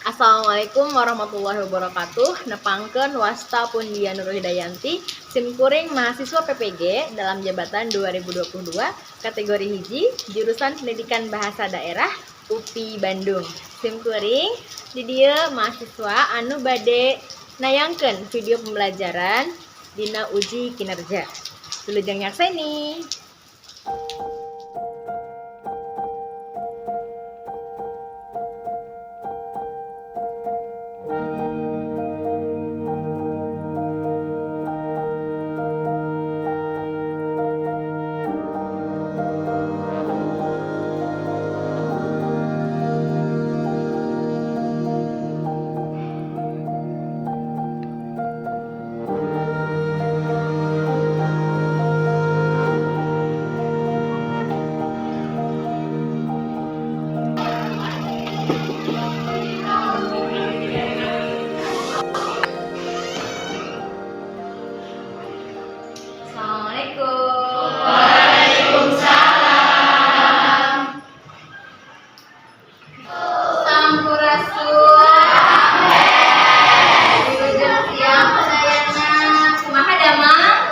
Assalamualaikum warahmatullahi wabarakatuh. Nepangkeun, wasta pun Dian Nurul Hidayanti, sim kuring mahasiswa PPG dalam jabatan 2022, kategori hiji, jurusan Pendidikan Bahasa Daerah UPI Bandung. Sim kuring di dieu mahasiswa anu bade nayangkeun video pembelajaran dina uji kinerja. Wilujeng nyakseni. Assalamualaikum. Waalaikumsalam. Sampurasun. Wilujeng siang sadayana. Kumaha damang?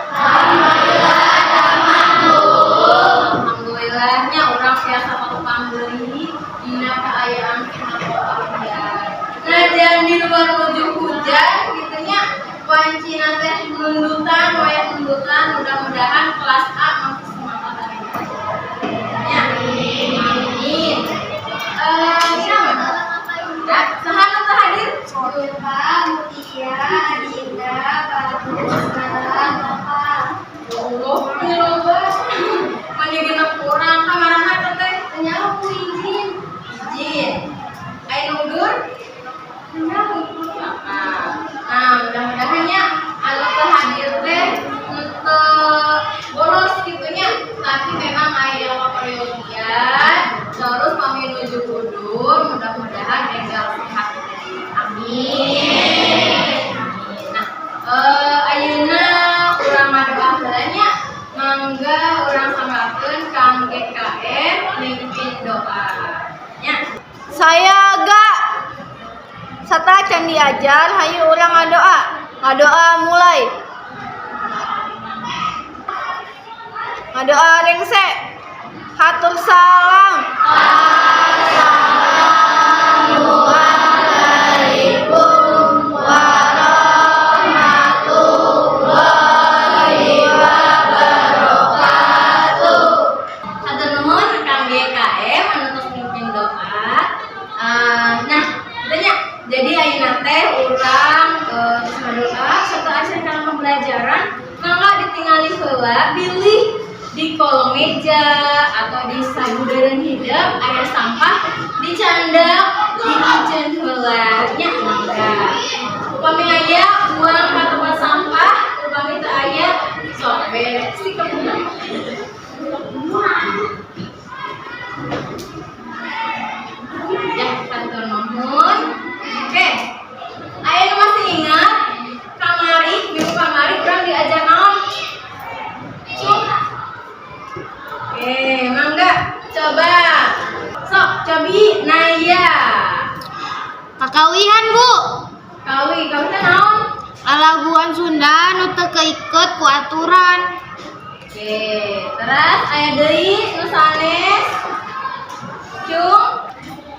Alhamdulillah nya, urang tiasa patepang deui dina kaayaan sehat walafiat. Najan di luar nuju hujan gitu nya, wancina teh nundutan, wayah nundutan, mudah-mudahan kelas A masih semangat hari ini. Ya. Amin. Siapa? Ya, saha nu teu hadir? Ulfa, Mutia, Adinda, Bagus, Nova. Ya Allah, ini loba. Mani genep urang kamarana teh? Tanya aku izin. Izin. Aya nu undur? Nah, mudah-mudahan ya anu teu hadir teh henteu bolos gitu nya, tapi memang aya kaperyogian terus pami nuju udur, mudah-mudahan enggal sehat. Amin. Nah, ayeuna urang ngadoa heula nya. Mangga urang sanggakeun Kang GKM mimpin doa. Nya. Saya gak satacan diajar, hayu urang ngadoa. Ngadoa mulai. Ngadoa rengse. Hatur salam. Assalamualaikum warahmatullahi wabarakatuh. Hatur nuhun Kang GKM anu tos mimpin doa. Nah, kitu nya. Jadi ayeuna teh urang tos ngadoa serta acan kana pembelajaran, mangga ditingali heula bilih di kolong meja atau di sabudeureun hidep aya sampah, dicandak, dipiceun heula nya, mangga. Upami aya, buang ka tempat sampah, upami teu aya, sok beres sikep. Ya, hatur nuhun. Oke. Aya nu masih ingat kamari, minggu kamari urang diajar naon? Cuk. Oke, mangga coba. Sok, cobi Naya. Kakawihan, Bu. Kawi, kawi teh naon? Lalaguan Sunda nu teu kaiket ku aturan. Oke, terus aya deui nu sanes? Cung.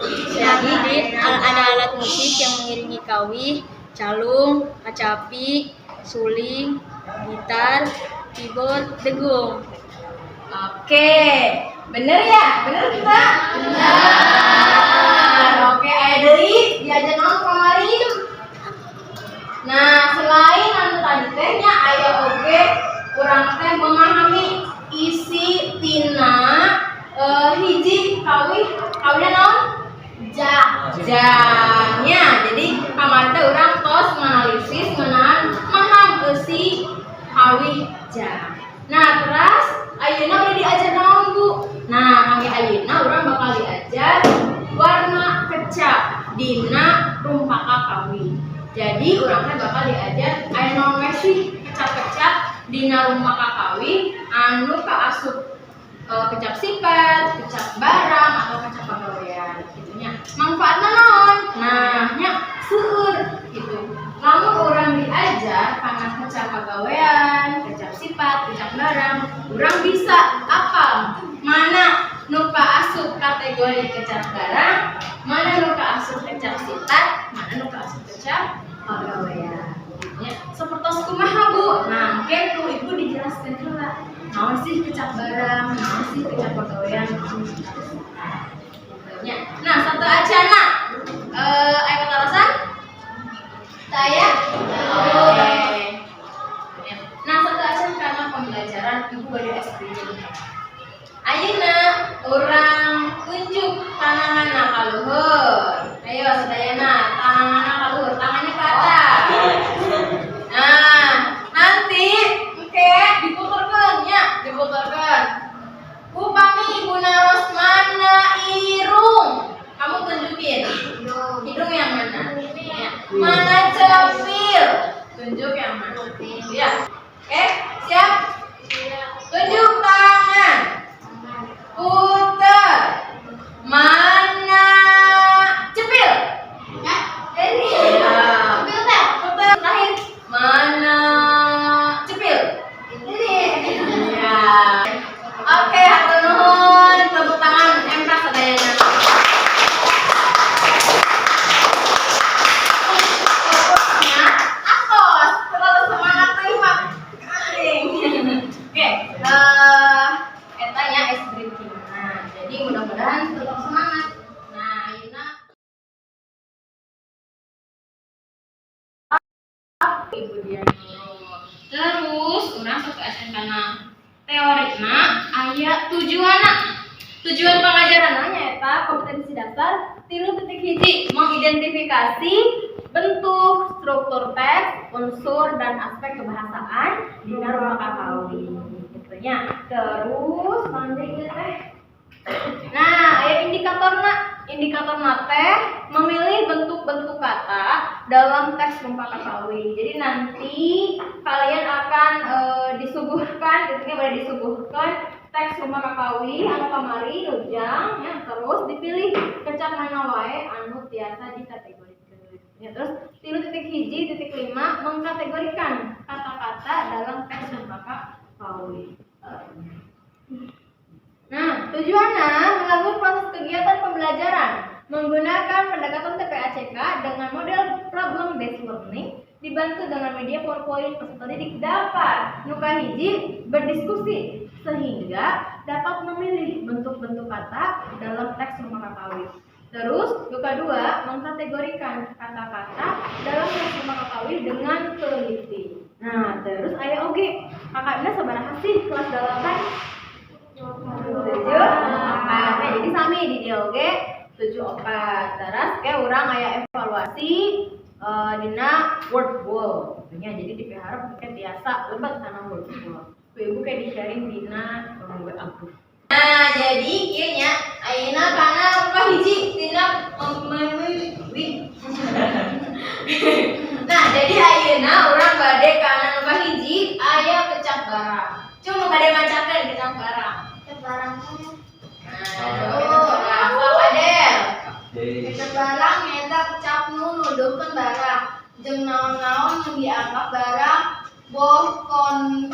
Jadi ada alat musik yang mengiringi kawih, calung, kacapi, suling, gitar, keyboard, degung. Oke, bener ya? Bener kita? Bener. Oke, aya deui diajar naon kamari? Nah, selain anu tadi teh nya, aya oge urang teh memahami isi tina hiji kawih, kawihna naon? Ja. Jangnya. Jadi kamari teh urang tos nganalisis ngeunaan maham eusi kawih jang. Nah, terus ayeuna udah diajar naon, Bu? Nah, kangge ayeuna urang bakal diajar warna kecap dina rumpaka kawih. Jadi urang teh bakal diajar aya naon we sih kecap-kecap dina rumpaka kawih anu kaasup kecap sifat, kecap barang atau kecap pagawean gitu nya. Manfaatna naon? Nah, nya. di kecap barang, mana nu kaasup kecap sifat, mana nu kaasup kecap pagawean. Ya, sepertos kumaha, Bu? Nah, oke, ku Ibu dijelaskan heula. Naon sih kecap barang, naon sih kecap pagawean, naon sih kecap sifat. Ya. Nah, sateuacanna. Aya patarosan? Saya. Oke. Ya. Nah, sateuacan kana pembelajaran Ibu bade SPJ. Ayeuna urang tunjuk tanganna ka luhur. Ayo sadayana, tanganna ka luhur, tangannya ke atas. Nah, nanti engke diputarkeun nya, diputarkeun. Upami Ibu naros mana irung? Kamu tunjukin. Hidung yang mana? Ya. Mana cepil? Tunjuk yang mana? Ya. Oke, siap? Tunjuk tangan. Putar. Mana cepil? Ya. Ini. Ya. Cepil teh. Putar terakhir. Mana cepil? Ini. Ya. Oke, hatur nuhun. Tepuk tangan emprak sadayana. Fokusnya atos, terlalu semangat terima. Oke, eta nya ice breaking. Nah, jadi mudah-mudahan tetap semangat. Nah, ayeuna Ibu Dian Nurul. Terus, urang sok SMK na teorina aya tujuanna. Tujuan pengajaran nyaeta kompetensi dasar 3.1 mengidentifikasi bentuk, struktur teks, unsur dan aspek kebahasaan dina rumpaka kawi. Gitu nya. Terus mana ieu teh? Nah, aya indikatorna. Indikatorna teh memilih bentuk-bentuk kata dalam teks rumpaka kawi. Jadi nanti kalian akan disuguhkan, gitu nya, disuguhkan teks rumpaka kawi anu kamari rujang ya, terus dipilih kecap mana wae anu tiasa dikategorikeun. Ya, terus 3.1.5 mengkategorikan kata-kata dalam teks rumpaka kawi. Nah, tujuannya melalui proses kegiatan pembelajaran menggunakan pendekatan TPACK dengan model problem based learning dibantu dengan media PowerPoint, peserta didik dapat nu kahiji berdiskusi sehingga dapat memilih bentuk-bentuk kata dalam teks rumpaka kawi. Terus, nu kadua mengkategorikan kata-kata dalam teks rumpaka kawi dengan teliti. Nah, terus aya oge, kakaknya sabaraha sih kelas 8? 7 4. Nah, jadi sami di dieu oge 7 4. Terus kayak urang aya evaluasi dina word wall gitu nya. Jadi dipiharap mungkin biasa lebet kana word wall. Ku Ibu kayak di sharing dina WA group. Nah, jadi kieu nya, ayeuna kana hiji tina memilih. Nah, jadi ayeuna urang bade kana nu kahiji aya kecap barang. Cuma bade macakeun kecap barang. Kecap barang. Nah, coba kecap barang. Sok, Adel. Kecap barang nyaeta kecap nu nuduhkeun barang jeung naon-naon nu dianggap barang, boh kon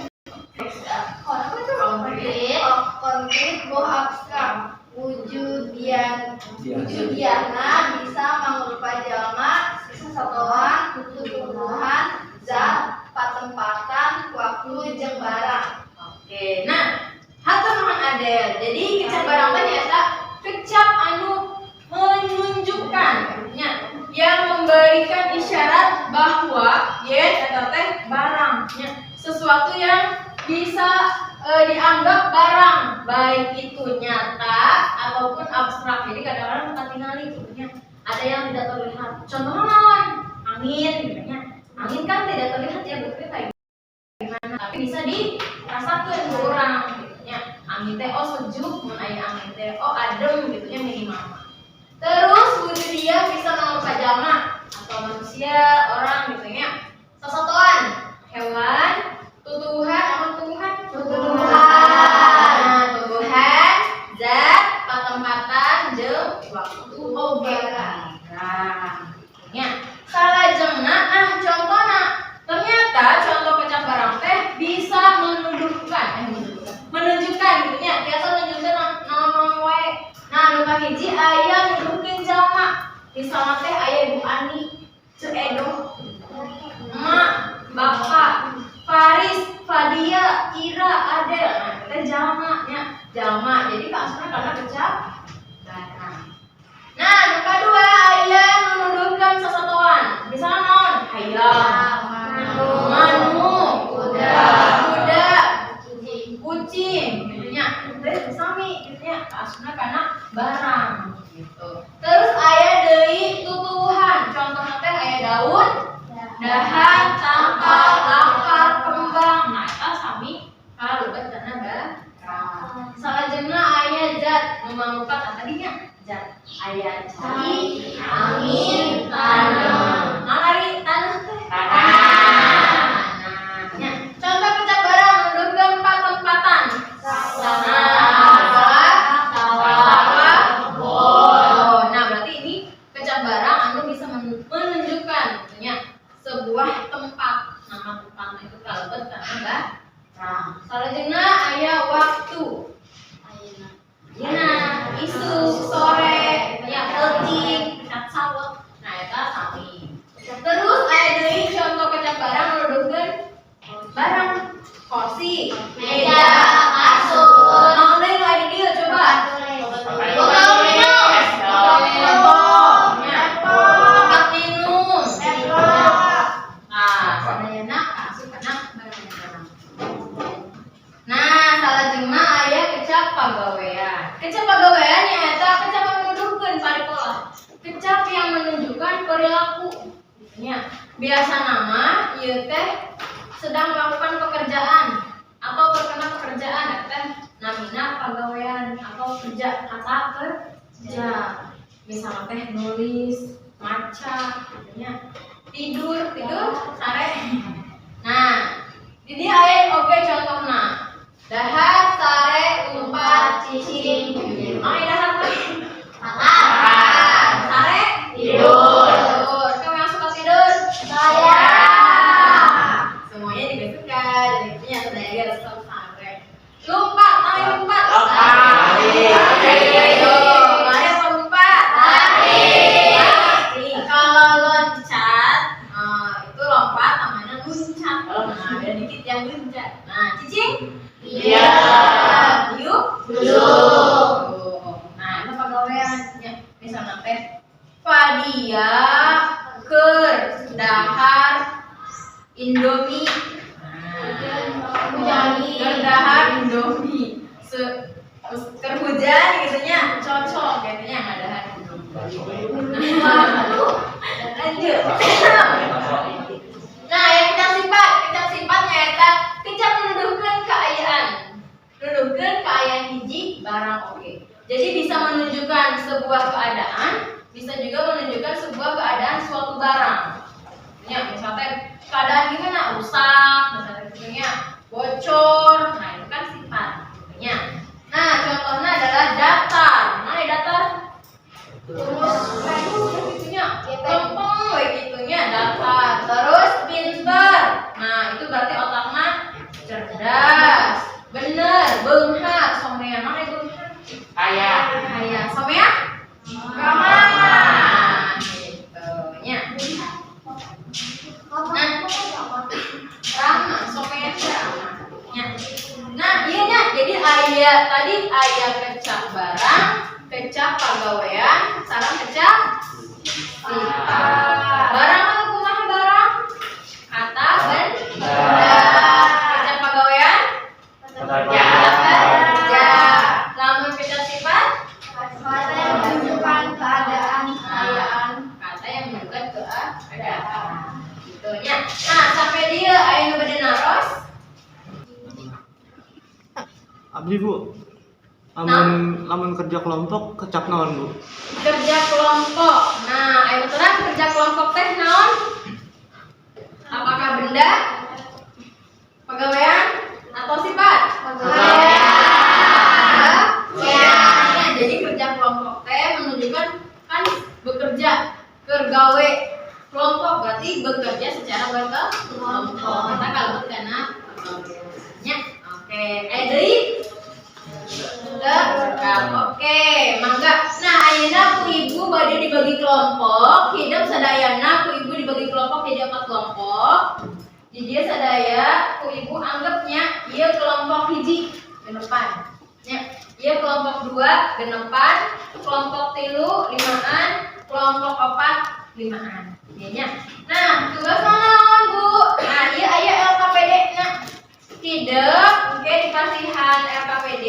apa tuh? Konkret. Oh, konkret boh abstrak. Wujudiahna bisa mangrupa jalma, sasatoan, tutuwuhan, zat, patempatan, waktu jeung barang. Oke, nah, hatur nuhun, Adel. Jadi kecap barang teh nyaeta kecap anu menunjukkan nya, yang memberikan isyarat bahwa yen eta teh barang nya, sesuatu yang bisa dianggap barang, baik itu nyata ataupun abstrak. Jadi kadang-kadang kita tinggali gitu nya, ada yang tidak terlihat. Contohnya naon? Angin gitu nya. Angin kan tidak terlihat ya, bentuknya kayak gimana, tapi bisa dirasakan ke orang gitu nya. Angin teh oh sejuk, mun aya angin teh oh adem gitu nya minimal. Terus wujud dia bisa mangrupa jalma atau manusia, orang gitu nya, sasatoan, hewan, tutuwuhan apa tumbuhan? Tutuwuhan. Nah, tumbuhan, zat, patempatan, jeung waktu. Oh, barang. Nah, nya salajengna, nah, contohna ternyata contoh kecap barang teh bisa menuduhkan, eh, menuduhkan, menunjukkan gitu nya, biasa menunjukkan naon-naon wae. Nah, nu Kahiji aya nuduhkeun jalma. Misalna teh aya Ibu Ani, Ceu Edo, Emak, Bapak, Faris, Fadia, Ira, Adel. Nah, teh jalma nya, jalma. Jadi kaasupna kana kecap barang. Nah, nu kadua aya nu nuduhkeun sasatoan. Misalna naon? Hayam, manuk, kuda, kuda, kucing, gitu nya. Teh sami gitu nya, kaasupna kana barang gitu. Terus aya deui tutuwuhan. Contohna teh aya daun, dahan, tangkal, akar, kembang. Nah, eta sami kalebet kana barang. Salajengna aya zat nu mangrupa tadinya zat. Aya cai, angin, tanah. Nah, ari tanah teh? Tanah. Nya. Contoh kecap barang nuduhkeun patempatan. Tanah, sawah, kebon. Nah, berarti ini kecap barang anu bisa menunjukkan nya sebuah tempat. Nama tempatnya itu kalebet kana barang. Salajengna aya waktu. Ayeuna, isuk, sore, ya peuting, kecap sawah. Nah, eta sami. Terus aya deui contoh kecap barang nuduhkeun barang kursi, meja, kasur. Naon deui nu aya di dieu coba? Botol minum. Botol, nya. Tempat minum. Nah, sadayana asup kana barang-barang. Nah, salajengna aya kecap pagawean. Kecap pagawean nyaeta kecap anu nuduhkeun paripola. Kecap yang menunjukkan perilaku. Nya, biasana mah ieu teh sedang melakukan pekerjaan atau terkena pekerjaan eta teh namina pagawean atau kerja, kata kerja. Misalnya teh nulis, maca, gitu nya. Tidur, tidur, sare. Nah, di dieu aya oge contohna. Dahar, sare, lumpat, cicing. Naon dahar teh? Makan. Sare? Tidur. Tidur. Kamu yang suka tidur? Saya. Semuanya juga suka. Dan intinya saya juga suka sare. Lompat, mari lompat. Lari. Ayo, lari apa lompat? Lari. Lari. Kalau loncat, itu lompat namanya luncat. Nah, ada dikit yang luncat. Nah, cicing? Iya. Yuk. Belum. Nah, itu pagawean ya. Misalnya teh Fadia keur dahar Indomie. Nah, keur dahar Indomie. Keur hujan gitu nya, cocok gitu nya ngadahar Indomie. Lanjut. Nah, yang kecap sifat nyaeta kecap menuduhkeun keayaan. Nuduhkeun keayaan hiji barang oge. Jadi bisa menunjukkan sebuah keadaan, bisa juga menunjukkan sebuah keadaan suatu barang. Ya, misalnya keadaan gimana? Rusak, misalnya itunya bocor. Nah, itu kan sifat. Ya. Nah, contohnya adalah datar. Mana datar? Terus, gitunya, lempeng we gitunya datar. Terus pinter. Nah, itu berarti otaknya cerdas. Bener, beunghar, somea. Mana beunghar? Ayah. Kaya. Somea? Ramah. Gitu nya. Nah, ramah, somea teh ramah. Nya. Nah, iya nya. Jadi aya tadi aya kecap barang, kecap pagawean, sareng kecap sifat. Barang mah kumaha barang? Kata benda. Kecap pagawean? Kata kerja. Lamun kecap sifat? Kata yang menunjukkan keadaan, kekayaan. Kata yang menunjukkan keadaan. Gitu nya. Nah, sampai dieu aya nu bade naros. Abdi, Bu. Lamun lamun kerja kelompok kecap naon, Bu? Kerja kelompok. Nah, ayo terang kerja kelompok teh naon? Apakah benda, pagawean, atau sifat? Pagawean. Ya. Jadi kerja kelompok teh menunjukkan kan bekerja, keur gawe kelompok berarti bekerja secara berkelompok. Kita kalau karena pagaweannya. Oke, eh deui. Teu cekap. Oke, mangga. Nah, ayeuna ku ibu bade dibagi kelompok, hidep sadayana ku ibu dibagi kelompok jadi empat kelompok. Di dieu sadaya ku ibu anggapnya ieu kelompok hiji genepan. Nya, ieu kelompok dua genepan, kelompok tilu limaan, kelompok opat limaan. Ieu nya. Nah, tugas naon, Bu? Nah, ieu aya LKPD na. Hidep, oke, dipasihan LKPD,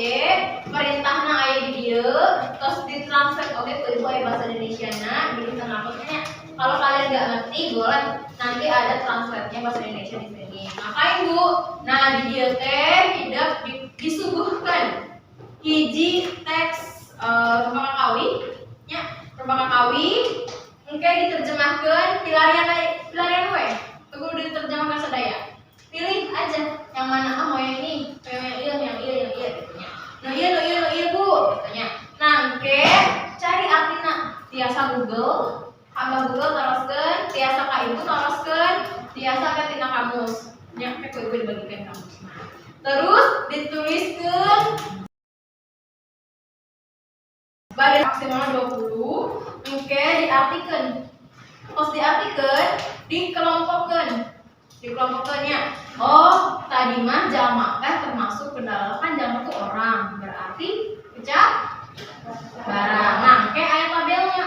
perintahna aya di dieu, terus ditranslate oke ku ibu aya bahasa Indonesia na, jadi nya. Kalau kalian nggak ngerti, boleh nanti ada translate-nya bahasa Indonesia di sini. Ngapain, Bu? Nah, di dieu teh hidep disuguhkan hiji teks rupaka kawih nya, rupaka kawih engke diterjemahkan, pilarian pilarian we tunggu diterjemahkan sadaya, pilih aja yang mana, ah, mau yang ini, mau yang iya, yang iya, yang iya gitu nya. Nu iya, nu iya, nu iya, Bu, gitu nya. Nah, engke cari artina, tiasa Google, hamba Google taroskeun, tiasa ka ibu taroskeun, tiasa ke tina kamus nya, ku ibu dibagikan kamus. Terus dituliskeun pada maksimal 20, engke diartikan. Pas diartikan, dikelompokkan, dikelompokkannya. Oh, tadi mah jalma teh termasuk ke dalam, kan jalma tuh orang, berarti kecap barang. Nah, engke aya tabelnya,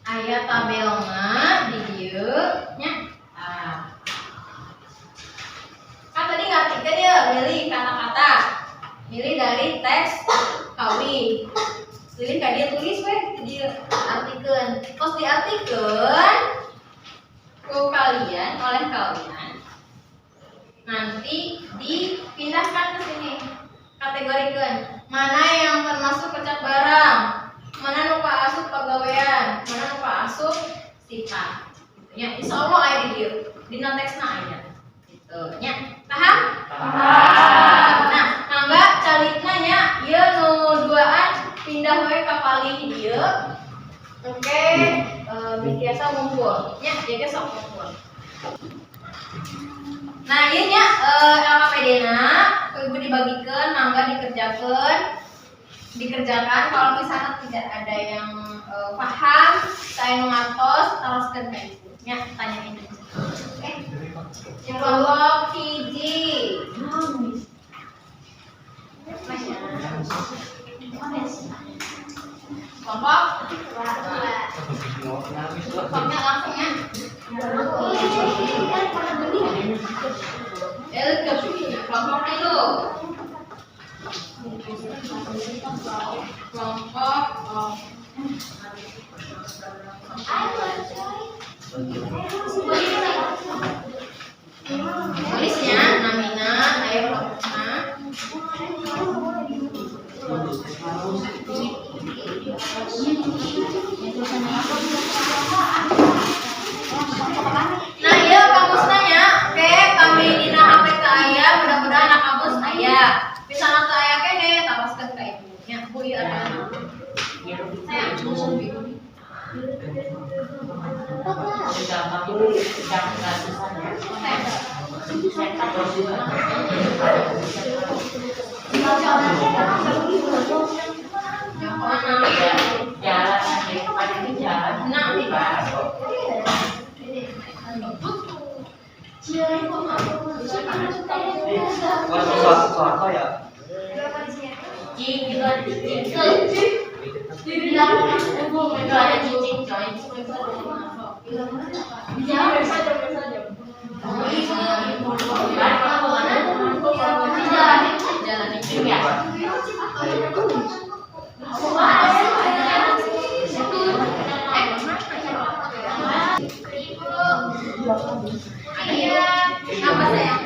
aya tabelna di dieu nya. Nah, kan tadi ngartikeun ya, milih kata-kata, milih dari teks kawih, pilih ka dieu, tulis we di dieu, artikeun. Pas diartikeun ku kalian, oleh kalian nanti dipindahkan ke sini, kategorikan mana yang termasuk kecap barang, mana nu asup pagawean, mana nu asup sifat gitu nya. Insya Allah aya di dieu, dina teksna aya gitu nya. Paham? Paham. Nah, mangga calikna nya, ieu nu duaan pindah we ka palih dieu. Oke, biasa ngumpul nya, ieu ge sok ngumpul. Nah, ieu nya LKPD na ku ibu dibagikan, mangga dikerjakan, dikerjakan. Kalau misalnya tidak ada yang paham, saya nu ngartos, taroskeun ka ibu nya, tanyain aja. Oke. Kelompok hiji. Mas ya. Kelompok kelompoknya langsung ya. Kelompok dulu. Kelompok, oh. Tulisnya namina, ayo kelompokna. Nah, iya kamusna nya. Oke, kami dina HP teu aya, mudah-mudahan na kamus aya. Misalna teu aya keneh, taroskeun ka ibu nya. Bu, ieu ada. Sayang. Nah, Soal ya. Cicing gitu ada cicing. Itu ada cicing coy. Jalan Ya. Iya, apa sayang?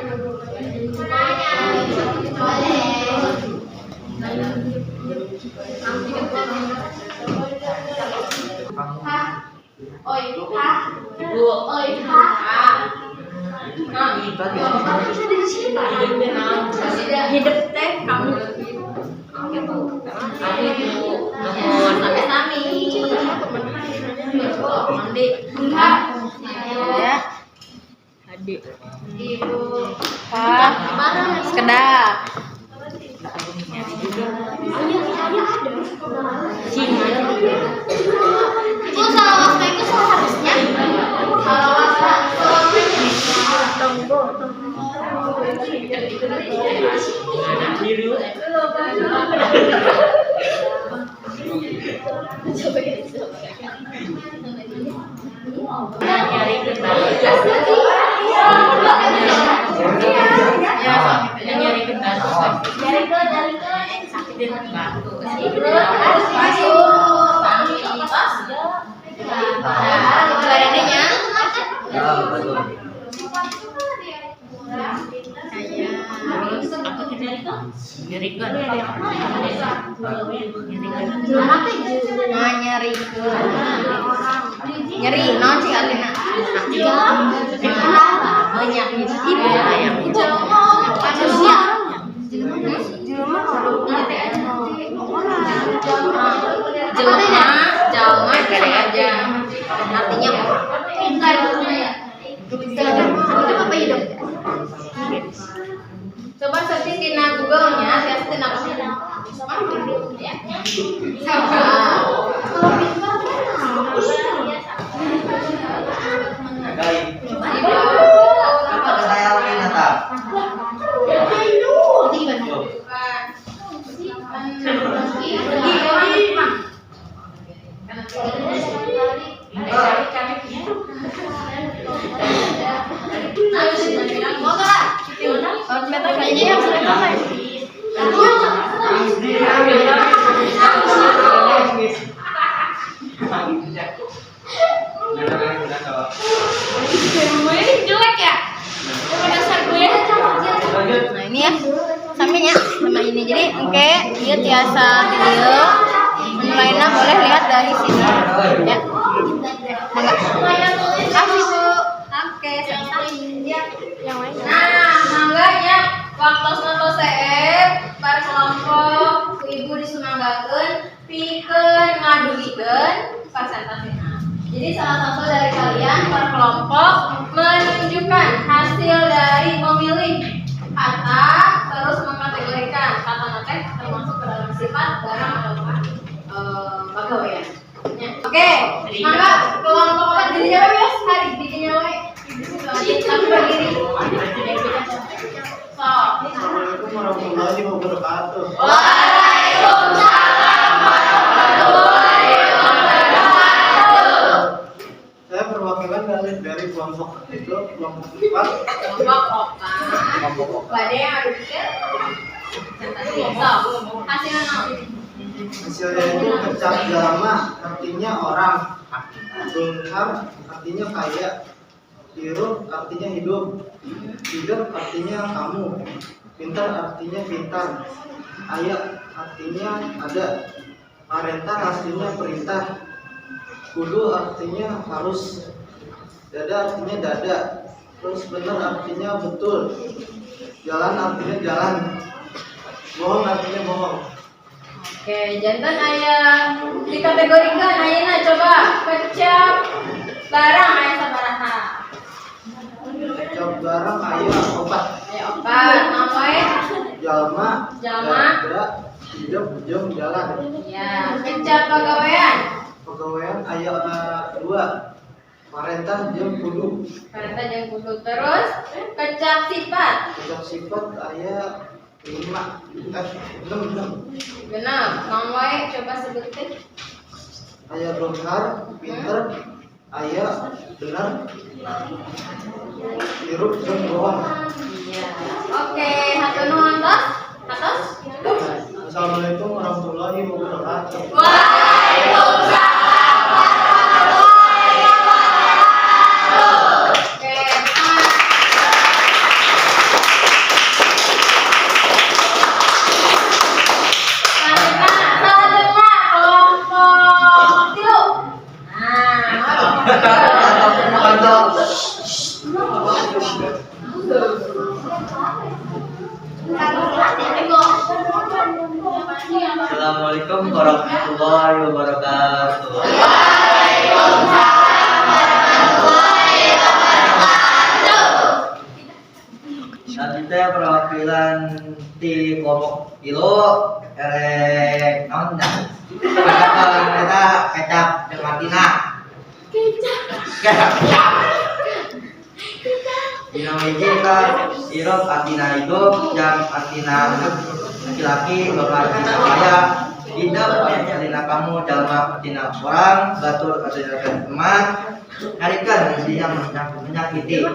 Oi, ha. Ibu. Oi, ha. Nah, hidup teh kamu. Gitu. Aku ibu. Nuhun. Sami-sami. Mandi. Ya. Adik. Ibu. Pak. Sekedap. Biru. Nyari nyari sakit batu. Ya, betul. Nyeri nyeri naon sih artinya? Banyak ibu ibu manusia. Jelma, jalma aja. Artinya orang. Hidup apa hidup? Coba searching di Google-nya, lihat tina ya. Kalau pintar Apa saya lain atau? Ini yang sudah pakai. Jelek ya? Dasar gue. Nah ini ya, sampingnya sama ini. Jadi oke, dia tiasa video. Menu lainnya boleh lihat dari sini. Ya. Mangga. Kasih Bu. Oke, sama-sama. Nah, mangga nya waktu nonton CF para kelompok ibu disumanggakeun pikeun ngadugikeun presentasina. Jadi salah satu dari kalian per kelompok menunjukkan hasil dari memilih kata terus mengkategorikan kata nanti termasuk ke dalam sifat barang atau pegawaian. Ya. Oke, mangga kelompok apa jadinya we ya hari bikinnya we. Tapi berdiri. So. Assalamualaikum warahmatullahi wabarakatuh. Waalaikumsalam warahmatullahi wabarakatuh. Saya perwakilan dari kelompok itu, kelompok 4. Kelompok opat. Kelompok opat. Bade yang harus pikir. So, hasilnya naon? Hasilnya itu kecap jalma artinya orang, beunghar artinya kaya, hirup artinya hidup, hidup artinya kamu, pintar artinya pintar, aya artinya ada, parentah artinya perintah, kudu artinya harus, dada artinya dada, terus benar artinya betul, jalan artinya jalan, bohong artinya bohong. Oke, jantan aya dikategorikan ayeuna coba kecap barang aya sabaraha? Kecap barang aya opat. Aya opat, naon wae? Jalma, Jalma. dada, hidup, jeung jalan. Ya, kecap pagawean. Pagawean aya dua, parentah jeung kudu. Parentah jeung kudu. Terus kecap sifat. Kecap sifat aya 5, 6, 6. Genap, naon wae coba sebutkeun. Aya beunghar, pinter, aya bener, hirup jeung bohong. Iya. Oke, hatur nuhun tos. Atos. Assalamualaikum warahmatullahi wabarakatuh. Waalaikumsalam warahmatullahi wabarakatuh. Oke, semangat. Selanjutnya, selanjutnya kelompok tilu. Nah, kelompok tilu. Assalamualaikum warahmatullahi wabarakatuh. Waalaikumsalam warahmatullahi wabarakatuh. Nanti teh perwakilan di kelompok tilu erek naon nya? Kecap eta kecap jeung Martina. Kecap. Kecap. Dina hiji ka hirup artina hidup, jang artina laki-laki, bapak artina kaya, hidup artina kamu, jalma artina orang, batur artina teman, nyarikeun artinya menyakiti,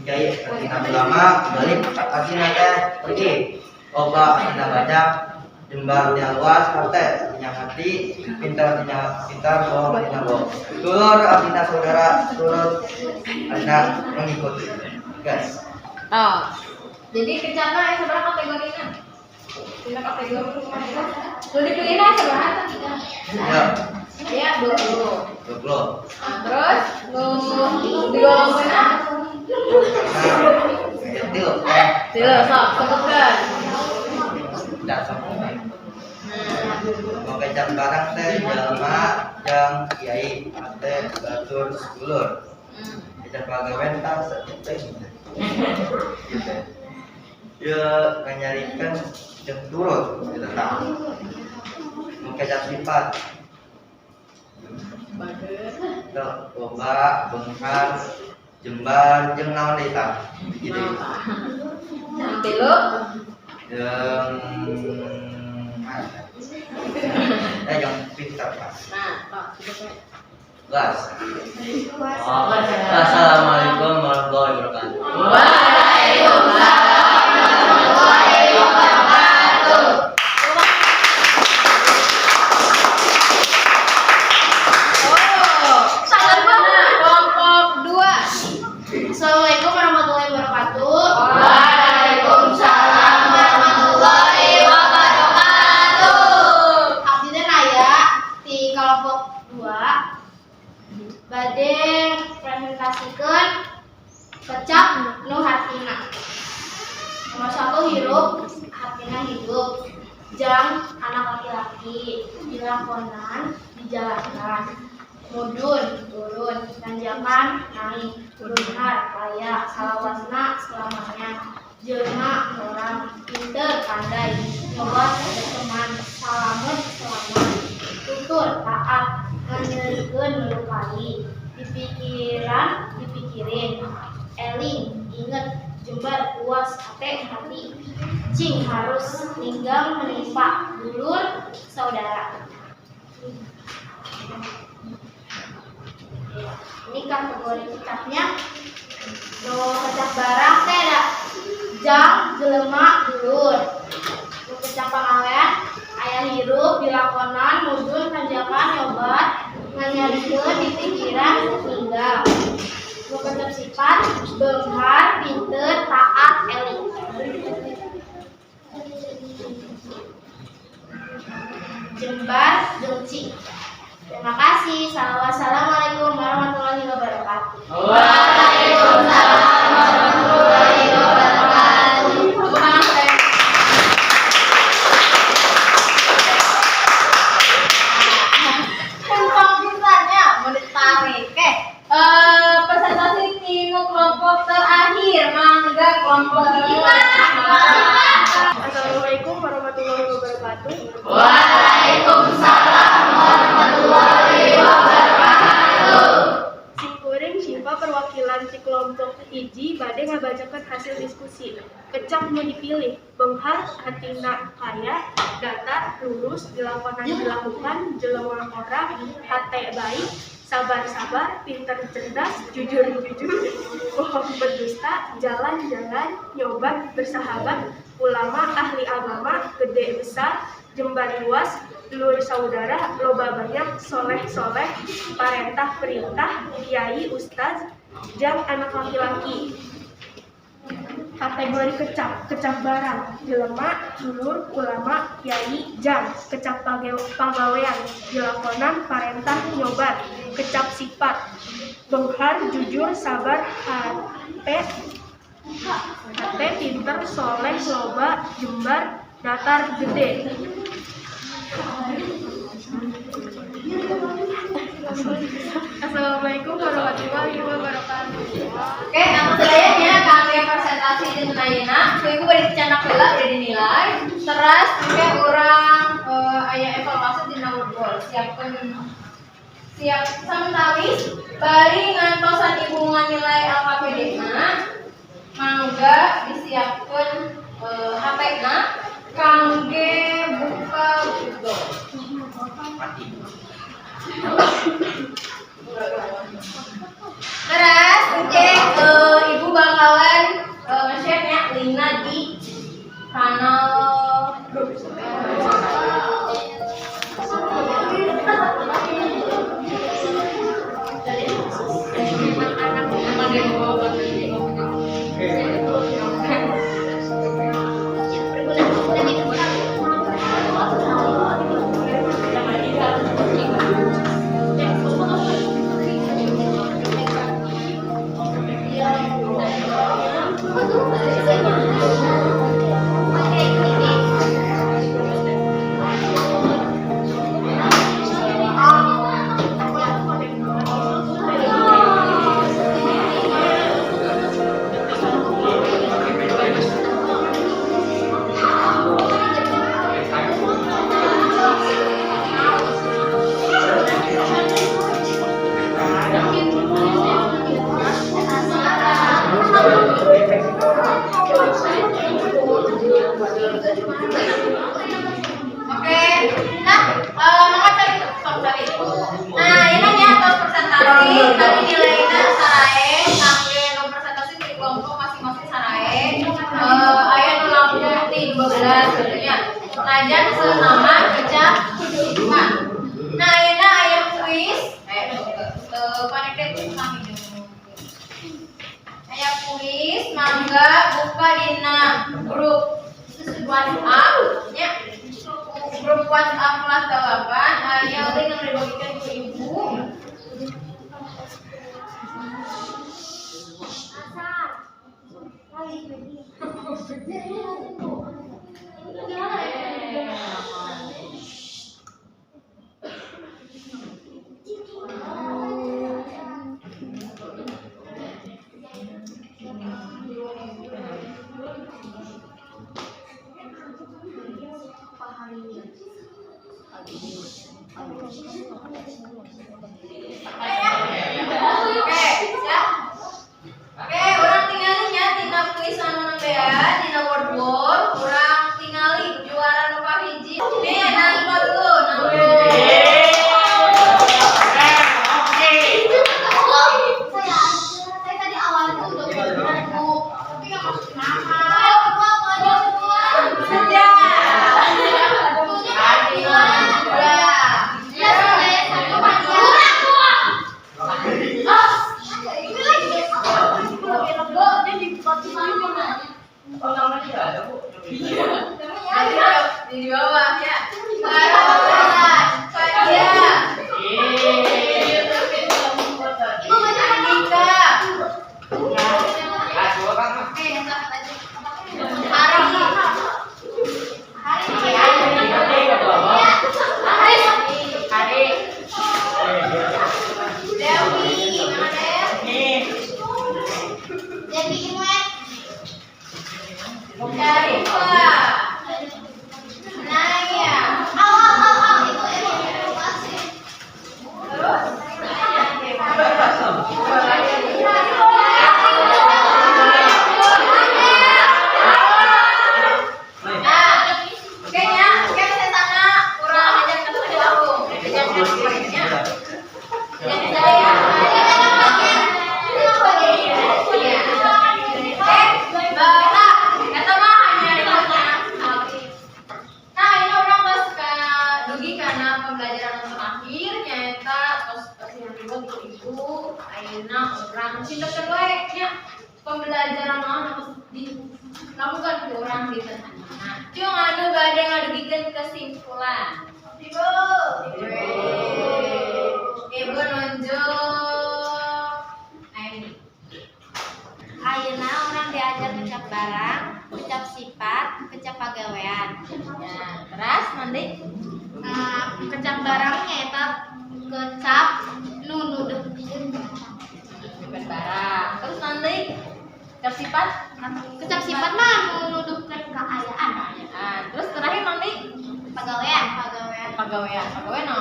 kiai artina ulama, balik artina teh pergi, loba artina banyak, jembar artinya luas, hate artinya hati, pintar artinya pintar, bohong artinya bohong, dulur artinya saudara, turut artinya mengikuti. Guys. Oh. Jadi kecapna aya sabaraha kategorina? Dina kategori nu dipilihna sabaraha tadi? Ya. Ya, 20. 20. Nah, terus nu digolongkeunna? Nah, tilu. Tilu, sok sebutkeun. Dan sok. Mau kecap barang teh jalma jang kiai ate batur sedulur. Kecap pagawean tah sakitu. Gitu. Ya nganyarikeun jeung turut gitu tah. Mau kecap sifat. Tuh, loba, beunghar, jembar, jeung naon deui tah? Gitu. Nah, tilu. Jeung yang pintar pas. Nah, tok sebutkeun. Gas. Assalamualaikum warahmatullahi wabarakatuh. Waalaikumsalam warahmatullahi wabarakatuh. Oh, salah kelompok 2. Assalamualaikum warahmatullahi wabarakatuh. Waalaikumsalam warahmatullahi wabarakatuh. Abdi teh naya di kelompok 2 bade presentasikeun kecap nu hartina. Nomor 1 hirup, hartina hidup. Jang anak laki-laki dilakonan dijalankan. Mudun turun, tanjakan naik, beunghar kaya, salawasna selamanya. Jelema orang, pinter pandai, nyobat berteman, salamet selamat, tutur taat, nganyerikeun melukai, dipikiran dipikirin, eling inget, jembar puas, hate hati, cing harus, ninggang menimpa, dulur saudara. Ini kategori kecapnya. Nu kecap barang teh ada jang, jelema, dulur. Nu kecap pangawean aya hirup, dilakonan, mudun, tanjakan, nyobat, nganyarikeun, dipikiran, ninggang. Nu kecap sifat beunghar, pinter, taat, eling. Jembar, jeung cing. Terima kasih. Wassalamualaikum warahmatullahi wabarakatuh. Waalaikumsalam warahmatullahi wabarakatuh. Tepuk tangan, sayang. Gampang pisannya mau ditarik. Oke, presentasi tinu kelompok terakhir, mangga kelompok 5. Assalamualaikum warahmatullahi wabarakatuh. Waalaikumsalam warahmatullahi wabarakatuh. Simkuring Syifa perwakilan ti kelompok hiji bade ngabacakeun hasil diskusi. Kecap nu dipilih, beunghar hartina kaya, datar, lurus, dilakonan dilakukan, jelema orang, hate baik, sabar-sabar, pinter cerdas, jujur-jujur, bohong berdusta, jalan-jalan, nyobat, bersahabat, ulama, ahli agama, gede besar, jembar luas, dulur saudara, loba banyak, soleh-soleh, parentah perintah, kiai, ustaz, jang anak laki-laki. Kategori kecap, kecap barang, jelema, dulur, ulama, kiai, jang, kecap pagawean, dilakonan, parentah, nyobat, kecap sifat, beunghar, jujur, sabar, hate, hate, pinter, soleh, loba, jembar, datar, gede. Assalamualaikum warahmatullahi wabarakatuh. Oke, anu sadayanya kangge presentasi dinten ayeuna, ku ibu bade dicandak heula bade dinilai. Terus engke urang aya evaluasi dina Wordwall. Siapkeun siap samtawis bari ngantosan ibu nganilai LKPD na. Mangga disiapkan HP-na kangge buka Google. Mati. Terus, oke, ibu bakalan nge-share nya linknya di kanal grup. Oke, nah, mangga cari, sok cari. Nah, ini nya atas presentasi, tadi nilainya sarae, kangge nu presentasi di kelompok masing-masing sarae. Aya nu langkung ti 12 gitu nya. Najan senama kecap 5. Nah, ayeuna aya kuis. Connected kami jeung aya kuis, mangga buka dina grup WhatsApp nya. Grup WhatsApp kelas 8 aya link yang dibagikan ke ibu. Oke, siap. Oke, urang tingali nya tina kuis anu nembean dina word wall, urang tingali juara nu kahiji. Nih, nangko dulu, nangko. Saya tadi awalnya tuh udah buku, tapi nggak masuk nama. Setia. Dua. Ya, saya satu dua. Oh, namanya nggak ada, Bu. Di bawah ya. Fadia. Andika. Hari. Hari. Dewi, mana Dev? Syarifah. Naya. Terus? Nah, kayaknya, kayak saya sana kurang ajar ke warung. Ajar ke warungnya. Ajar saya. Iya. Oke, nah, eta mah hanya nya. Nah, ini urang tos ka dugi kana pembelajaran anu terakhir nyaeta tos pasihan ribut ku ibu. Ayeuna urang cintakeun wae nya pembelajaran naon anu dilakukan ku urang dinten ayeuna. Cung anu bade ngadugikeun kesimpulan. Ibu. Ibu nunjuk Aini. Ayeuna urang diajar kecap barang, kecap sifat, kecap pagawean. Ya, terus mandi. Nah, kecap barangnya eta kecap nu nuduhkeun Bukan barang. Terus nanti kecap sifat. Kecap sifat mah nu nuduhkeun kaayaan. Nah, terus terakhir nanti Pagawean, pagawean. pagawean. Pagawean no?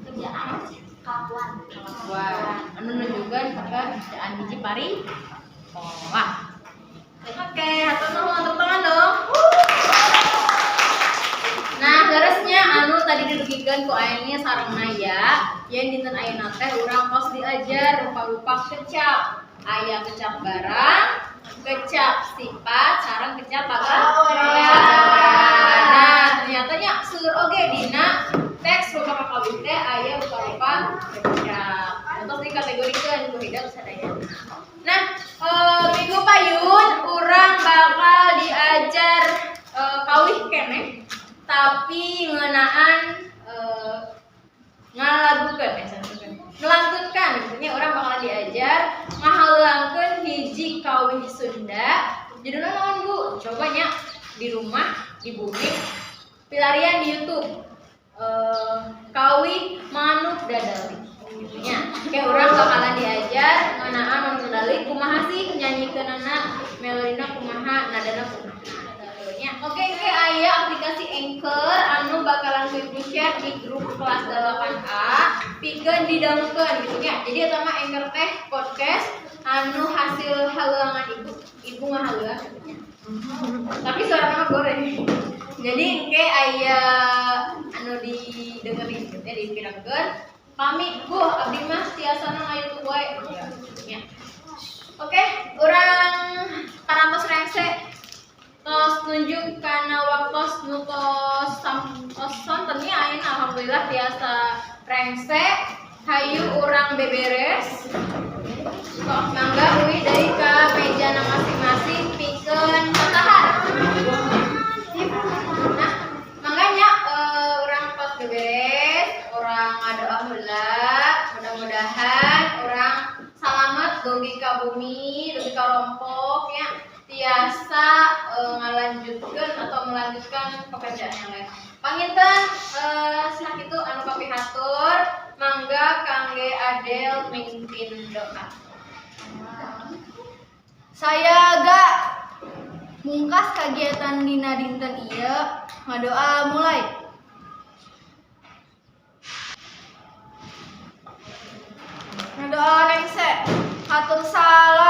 Kerjaan, kelakuan. Kelakuan. Anu nunjukkeun pekerjaan hiji pari. Wah. Oke, hatur nuhun, tepuk tangan dong. Nah, leresnya anu tadi didugikeun ku Aini sareng Naya, yang dinten ayeuna teh urang kos diajar rupa-rupa kecap. Aya kecap barang, kecap sifat, sareng kecap pagawean. Nah, ternyata nya seueur oge dina teks rupa kakawin teh aya rupa-rupa kecap. Untuk dikategorikeun ku hidep sadayana. Nah, minggu payun urang bakal diajar kawih keneh, tapi ngeunaan ngalagukeun, eh, saneskeun. Melantunkan, maksudnya urang bakal diajar ngahaleuangkeun hiji kawih Sunda. Judulna naon, Bu? Coba nya di rumah, di bumi, pilarian di YouTube. Kawih Manuk Dadali gitu nya. Oke, urang bakalan diajar ngeunaan Manuk Dadali kumaha sih nyanyikeunana, melodina kumaha, nadana kumaha. Nya. Oke, aya aplikasi Anchor anu bakalan ku Ibu share di grup kelas 8A pikeun didangukeun gitu nya. Jadi eta mah Anchor teh podcast anu hasil haleuangan ibu. Ibu ngahaleuang gitu nya. Tapi suara mah goreng. Jadi engke aya anu didengerin gitu ya, dipirangkeun. Pamit, Bu, abdi mah tiasana nga-YouTube wae. Ya. Oke, urang parantos rengse, tos nunjuk kana waktos nu tos sonten nya ayeuna, alhamdulillah tiasa rengse. Hayu urang beberes. Sok mangga uih deui ka mejana masing-masing pikeun sasahar. Nah, mangga nya, urang tos beberes, urang ngadoa heula, mudah-mudahan urang salamet dugi ka bumi, dugi ka rompok ya, tiasa ngalanjutkeun atau melanjutkan pekerjaan yang lain. Panginten sakitu anu kapihatur, mangga kangge Adel mimpin doa. Saya agak mungkas kegiatan dina dinten ieu, ngadoa mulai. Ngadoa rengse. Hatur salam.